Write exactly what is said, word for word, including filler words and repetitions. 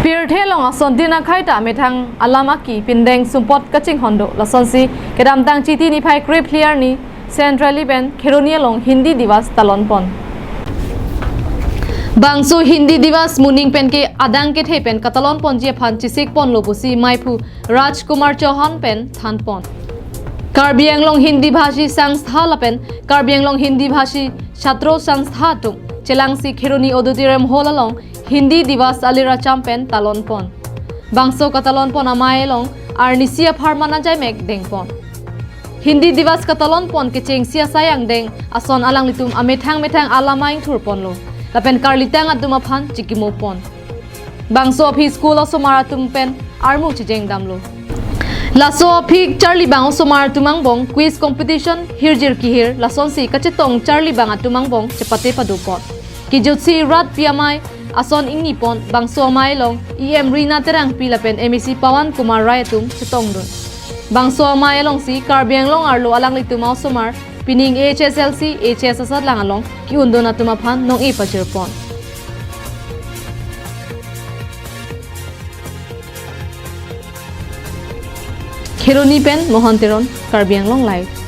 Pirthe along ason din akhei ta methang alam aki pindeng sumpot kachinghon do. Lasonsi kedamtang Chiti niphai krephi arni Centrally pen Kheroni along Hindi Divas talon pon. Bangso Hindi Divas muning pen ke adang kethe pen katalon ponji aphan chisik ponlo pusi maiphu Rajkumar Chauhan pen than pon. Karbi Anglong Hindi Bhashi Sangstha lapen Karbi Anglong Hindi Bhashi Chhatro Sangstha atum chelangsi Kheroni Auditorium Hall along Hindi Divas alir acham pen talon pon. Bangso katalon pon amei along arnisi apharman ajaimek deng pon. Hindi Divas katalon pon kechengsi asai angdeng ason alanglitum amethang methang alam aingthur ponlo. Lapen karlitang atum aphan chikimo pon. Bangso aphi school osomar atum pen armu chejeng damlo. Laso aphi charlibang osomar atum angbong quiz competition hirjir kehir lasonsi kachetong charlibang atum angbong chepate pado pon. Kejutsi rat pi amei ason ingni pon. Bangso amei along E M Rina Terangpi lapen M A C Pawan Kumar Rai atum chetongdun. Bangso amei alongsi Karbi Anglong arlo alanglitum osomar pining H S L C, H S asatlang along ke-undun atum aphan nong-e pajir pon. Kheroni pen Mohan Teron, Karbi Anglong Live.